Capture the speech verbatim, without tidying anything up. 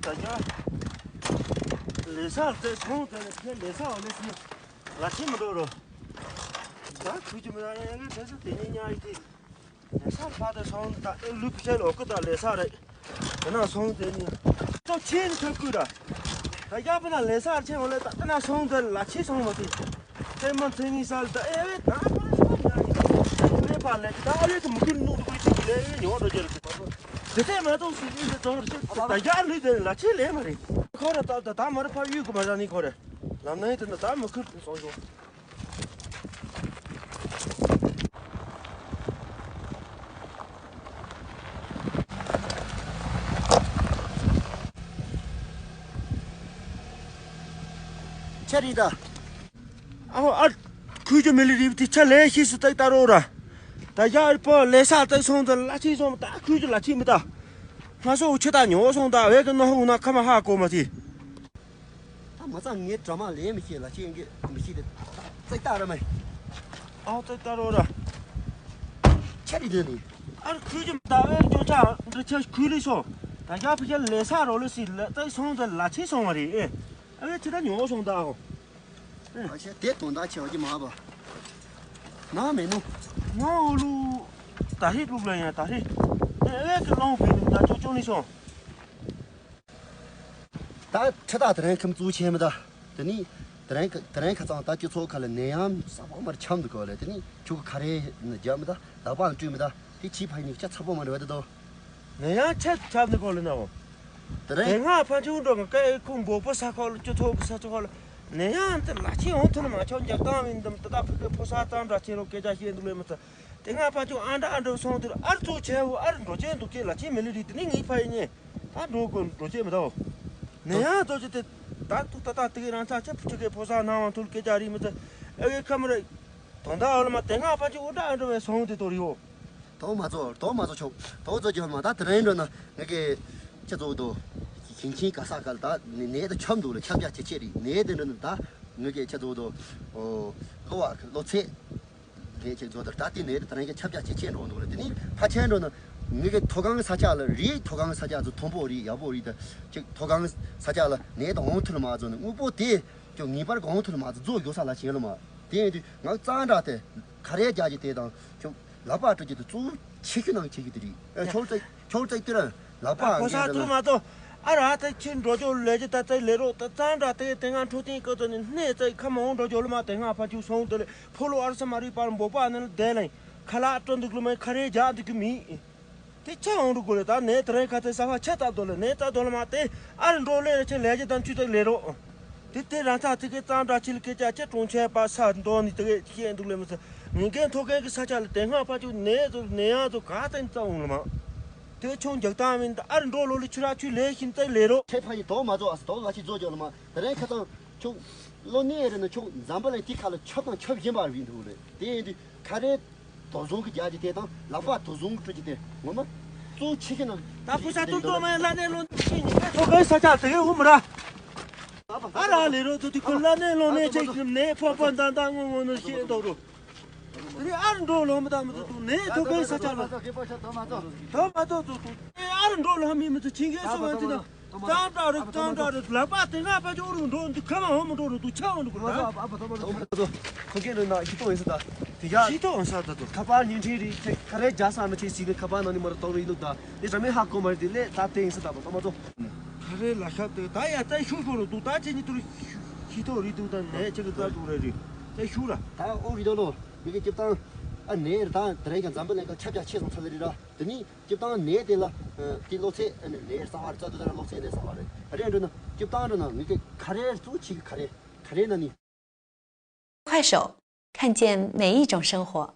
ད་ཡ། ལས་ས་དེ་ཚོང་དེ་ནས་ལས་ས་འོ་ལས་སི་ལ་ཆེ་མི་འགྲོ་རོ། ད་ཁུ་ཅི་མི་ར་ཡ་ཡ་དེ་ཚོ་དེ་ནས་ཉ་ཡི་དེ། ལས་ས་ཕ་དེ་སོང་ད་ཨེ་ལུ་ཕི་ཆེ་ལོ་ཀུ་ད་ལས་ས་རེད། དེ་ན་སོང་དེ་ནི། ཏོ་ཆེ་ནི་ཐོ་ཀུ་ར། ད་ཡ་པ་ན་ལས་ས་ཆེ་འོ་ལས་ད་དེ་ན་སོང་དེ་ལ་ཆེ་སོང་མ་དེ། ཚེ་མ་ཚེ་ནི་ས་ལ་ད་ཨེ་ད་པ་ན་སོང་ཡ་ནི། ལས་ཕ་ལས་ད་ཨ་ལས་ཀི་མུ་ཀུ་ནུ་ཀུ་ཅི་ལས་ཨེ་ཉོ་རོ་ཅེ་ར་ཏེ་པ་པ། དེ་ཚེ་མ་ཏོ་སུ་ཡིན་དེ་ཚོང་ར་ཤི་ད་ཡ་ལུས་དེ་ལ་ཆེ་ལས་མ་རེད། ཁོ་ར་ད་ད་ད་མ་ར་ཕ་ཡུལ་གི་མ་ར་ནི་ཁོ་རེ། ལམ་ནའི་དེ་ན་ད་མུ་ཀུ་སོང་སོང་། ཆ་རི་ད། ཨ་ཨ། ཁུལ་གྱི་མི་ལི་རིབ་དེ་ཆ་ལས་ཤེས་སུ་ཏག་ཏག་རོ་ར། ད་ཡ་ཨར་པོ་ལས་ས་ཏག་སོང་ད་ལ་ཆེ་སོང་ད་ཁུལ་གྱི་ལ་ཆེ་མི་ད། ང་སོ་ཆེ་ད་ཉོ་སོང་ད་བས་གི་ནོ་ཧུ་ན་ཁ་མ་ཧ་གོ་མ་ཐི། ད་མ་ཚང་ངའི་གྲ་མ་ལེན་མི་ཤེས་ལ་ཅི་ཡིན་གི་མི་ཤེས་ཏེ། ཙེག་ཏག་ར་མེ། ཨའོ་ཙེག་ཏག་རོ་ར། ཆ་རི་དེ་ནི། ཨར་ཁུལ་གྱི་ད་བས་ཅོ་ཆ་འདི་ཆ་ཁུལ་རི་སོ། ད་ཡ་ཕི་ཆ་ལས་ས་རོ་ལི་སི་ལ་ཙེག་སོང་ད་ལ་ཆེ་སོང་བ་རེད་ཨེ། ཨ་བས་ཅི་ད་ཉོ་སོང་ད་ཨའོ། ཨ་ཤ་དེ་དོན་དག་ཆེ་བ་ཅི་མ་བ། ན་མེད་ནོ། ང་འོ་ལུ། ད་ཧི་ལུག་ལ་ཡ་ད་ཧི། ཨེ་ཨེ་ཀི་ལོང་བི་ནི་ད་ཅོ་ཅོ་ནི་སོང་། ད་ཁྲི་ད་དེ་རིང་ཁམས་གཙོ་ཆེ་མི་ད། དེ་ནི། དེ་རིང་ཁ་དེ་རིང་ཁ་ཚང་ད་སྤྱི་ཚོགས་ཁ་ལ་ནད་ཡམས་ས་ཕོ་མར་ཆམ་འདུག་གོ་ལེ་དེ་ནི་ཁྱུ་གི་ཁ་རེ་ནི་རྒྱབ་མི་ད་ལག་པ་ནི་བཀྲུས་མི་ད་དེ་ཕྱི་ཕ་ཡི་ནི་ཁྱ་ཚ་པོ་མ་རེད་བ་དེ་དོ། ནད་ཡམས་ཆད་ཆབ་ནི་གོ་ལེ་ན་འོ། དེ་རིང་། དེ་སྔ་ཕན་ཆུང་འགྲོ་གི་སྐད་ཁུང་འབོག་པོ་ས་ཁོག་ལ་སྤྱི་ཚོགས་ཀྱི་ས་ཚོགས་ལ་ནད་ཡམས་དེ་ལ་ཆེ་འོང་ཐུ་ནི་མ་ཆོག་རྒྱབ་བཏང་བིན་དམ་ཏི་ད་ཕི་ཁའི་ཕོ་ས་གཙང་སྦྲ་ཆེ་རོ་སྐད་ཆ་བཤད་འདུག་ལེ་མི་ཚ། དེ་སྔ་ཕན་ཆུང་ཨ་འདྲ་ཨ་འདྲ་སོང་དུས་ཨར་ཚུགས་ཆེ་བོ་ཨར་འགྲོ་ཆེ་འདུག་ཅེས་ལ་ཆེ་མི་ལི་རི་དེ་ནི་ངའི་ཕ་ཡི་ཉེ་ད་འགྲོ་དགོས་འགྲོ་ཆེ་མི་ད་འོ། ནད་ཡམས་ཚོ་ཆེ་དེ་ད་ཐུག་ད་ད་དེ་གའི་རང་ཚ་ཆེ་ཕི་ཁའི་ཕོ་ས་ནང་བ་ཐུལ་སྐད་ཆ་རི་མི་ཚ་ཨེ་གའི་ཁ་མི་རེད། དོན་དག་འོ་ལ་མ་དེ་སྔ་ཕན་ཆུང་ཨུ་འདྲ་ཨ་འདྲ་བས་སོང་དེ་དོ་རི་འོ། དོ་མ་ཚོ་དོ་མ་ཚོ་ཆོག་དོ་ཚོ་ཀྱང་མ་ད་དེ་རིང་འགྲོ་ན་ངེད་ཀྱི་ཁྱེད་ཚོ་དོ། ཞིང་ཆེན་ག་ས་ག་ལ་ད་ནི་ནད་དུ་ཁྱབ་འདུག་ལ་ཁྱབ་རྒྱ་ཇེ་ཆེ་རེད་ནད་དེ་འགྲོ་ན་ད་ངེད་ཀྱི་ཁྱེད་ཚོ་དོ། ཨོ། ལོ་བ་ལོ་ཚད། ངེད་ཁྱེད་ཚོ་དོ་ད་དེ་ནད་དེ་ད་རིང་གི་ཁྱབ་རྒྱ་ཇེ་ཆེ་འགྲོ་འདུག་ལ་དེ་ནི་ཕ་ཆེན་འགྲོ་ན་ངེད་ཀྱི་མཐོ་སྒང་ས་ཆ་ལ་རེད་མཐོ་སྒང་ས་ཆ་ཚོ་མཐོན་པོ་རེད་ཡག་པོ་རེད་ད་ཅིག་མཐོ་སྒང་ས་ཆ་ལ་ནད་དུ་འོང་ཐུལ་མ་ཚོ་ནི་དངོས་པོ་དེ་ཅིག་ངེས་པར་གོང་ཐུལ་མ་ཚོ་རྫོགས་ཡོད་ས་ལ་ཆེན་ལ་མ་དེ་ཡིན་དུས་ང་གཙང་སྦྲ་དེ་ཁ་རས་རྒྱག་གི་དེ་དང་ཅིག་ལག་པ་བཀྲུ་རྒྱུ་དེ་གཙོ་བོ་ཆེ་ཤོས་ནང་ཆེ་ཤོས་དེ་རེད། ཨ་ཡ། ཁྱོད་ཚོ་ཁྱོད་ཚོ་ཁྱོད་རང་ལག་པ་ད་ཕོ་གསར་ཐུག་མ་གཏོགས་ཨ་ར་ད་ཁྱེད་འགྲོ་ཆོག་ལས་ཀྱི་ད་ཚེ་ལས་རོགས་ད་གཙང་སྦྲ་དེ་དེ་སྔ་འཕྲོད་བསྟེན་སྐབས་ཚོ་ནི་སྣེ་ཚེ་ཁ་མ་འོང་འགྲོ་ཆོག་ལ་མ་དེ་སྔ་ཕ་ཆུ་སོང་དེ་ལས་ཕོ་ལོ་ཨར་ས་མ་རི་པར་འབོག་པ་ནི་ལ་དེ་ལ་ཁ་ལག་སྤྲོ་འདུག་ལ་མ་ཁ་རས་རྒྱག་འདུག་གི་མི། དེ་ཆ་འོང་འགྲོ་དགོས་རེད་ད་ནས་དེ་རིང་ཁ་ཚེ་ས་ཕ་ཆ་ལྟ་དོ་ལ་ནས་ལྟ་དོ་ལ་མ་དེ་ཨ་རི་འགྲོ་ལས་རེ་ཆེ་ལས་ཀྱི་དང་ཆུ་ཚེ་ལས་རོགས། དེ་དེ་རང་ཚ་ཚིག་གི་གཙང་སྦྲ་ཆིལ་སྐད་ཆ་ཆེ་གྲོང་ཁྱེར་པ་ས་འདོན་ནི་དེ་གས་བཤད་འདུག་ལེ་མི་ཚེ་ངེད་མཁན་ཐོག་མཁན་གི་ས་ཆ་ལ་དེ་སྔ་ཕ་ཆུ་ནས་ཚོ་ནས་ཡང་ཚོ་ག་ཚན་རྩ་འོང་ལ་མ། དེ་ཆུང་རྒྱག་སྟངས་མིན་ཨ་རི་འགྲོ་ལོ་ལི་ཆུ་ར་ཆུ་ལས་ཤིན་ཚེ་ལས་རོགས། ཁྱེད་ཕ་ཡི་དོག་མ་རྫོགས་ཨ་སི་དོག་ལ་ཆི་རྫོགས་ཀྱོག་ལ་མ་དེ་རིང་ཁ་ཚང་ཆུ་ལོ་ནས་རེ་ན་ཆུ་འཛམ་བུ་གླིང་དེ་ཁ་ལ་ཁྱབ་དང་ཁྱབ་བཞིན་པ་རེད་འདུག་ལེ་དེ་ཡིན་དུས་ཁ་རས། དོ་བཟུང་གི་རྒྱ་ཇི་དེ་དང་ལག་པ་དོ་བཟུང་གི་སྤྲོད་ཀྱི་དེ་ངོ་མ། གཙོ་ཆེ་ཤོས་ནང་། ད་ཁོ་ས་ཏུ་ཏོ་མ་ལ་ནས་ལོ་ནས་ཉི་མའི་ཐོག་གི་ས་ཆ་དེ་གའི་འུ་མི་ར། ཨ་ར་ལས་རོ་ཏུ་ཏི་ཁོ་ལ་ནས་ལོ་ནས་ཆེ་ཤོས་ནས་ཕོ་ཕོ་འདང་འདང་ངོ་ངོ་ནོ་ཤེས་འདུག་རོ། དེ་ནས་ཨར་འགྲོ་ལོ་མི་ད་མི་ཏུ་ཏུ་ནས་ཐོག་གི་ས་ཆ་ལ། ཏོ་མ་ཏོ་ཏུ་ཏུ། ཨར་འགྲོ་ལོ་མི་མི་ཏུ་ཆིང་གི་སོ་བ་ཏི་ན། གཙང་སྦྲ་རེད། གཙང་སྦྲ་རེད། ལག་པ་དེ་སྔ་ཕ་ཅོ་རུ་འགྲོ་འདི་ཁ་མ་འོ་མི་འགྲོ་རུ་འདུག་ཆ་འོ་འདུག་གོ་ད། ཁོ་གེ་རུ་ན་ཤི་ཏོ་ཡིན་ས་ད། དེ་ཡ། ཤི་ཏོ་འོང་ས་ད་དོ། ཁ་པར་ཉིན་ཁྲི་རི་ཁ་རེ་རྒྱ་ས་མི་ཆེ་སི་ནི་ཁ་པར་ནང་ནི་མ་རུ་གཏོང་རུ་ཡིན་འདུག་ད། དེ་ར་མེ་ཧ་གོ་མ་རེད་དེ་ལས་ད་དེ་ཡིན་ས་ད་པ་ཏོ་མ་ཏོ། ཁ་རེ་ལ་ཤ་དེ་ད་ཡ་ད་ཤུ་ཤོ་རུ་འདུག་ད་ཆེ་ནི་ཏུ་རུ་ཤི་ཏོ་རི་འདུག་ད་ནས་ཆེ་གི་ད་འདུག་རེ་རི་ད་ཤུ་ར། ད་ཨོ་རི་དོ་ལོ་མི་གི་ཅིབ་ཏང་ཨ་ནས་ར་ད་དེ་རེ་ག་འཛམ་བུ་གླིང་ག་ཁྱབ་རྒྱ་ཆེ་སོང་ཚ་ལེ་རི་ར་དེ་ནི། སྤྱིར་བཏང་ནད་དེ་ལ། དེ་གློ་ཚད་ནད་གསར་བ་རེད། རྩ་དུ་ལ་གློ་ཚད་ནད་གསར་བ་རེད། རེད་འགྲོ་ན་སྤྱིར་བཏང་འགྲོ་ན་ངེད་ཀྱི་ཁ་རས་གཙོ་ཆེ་གི་ཁ་རས་ཁ་རས་ན་ནི། 快手，看见每一种生活。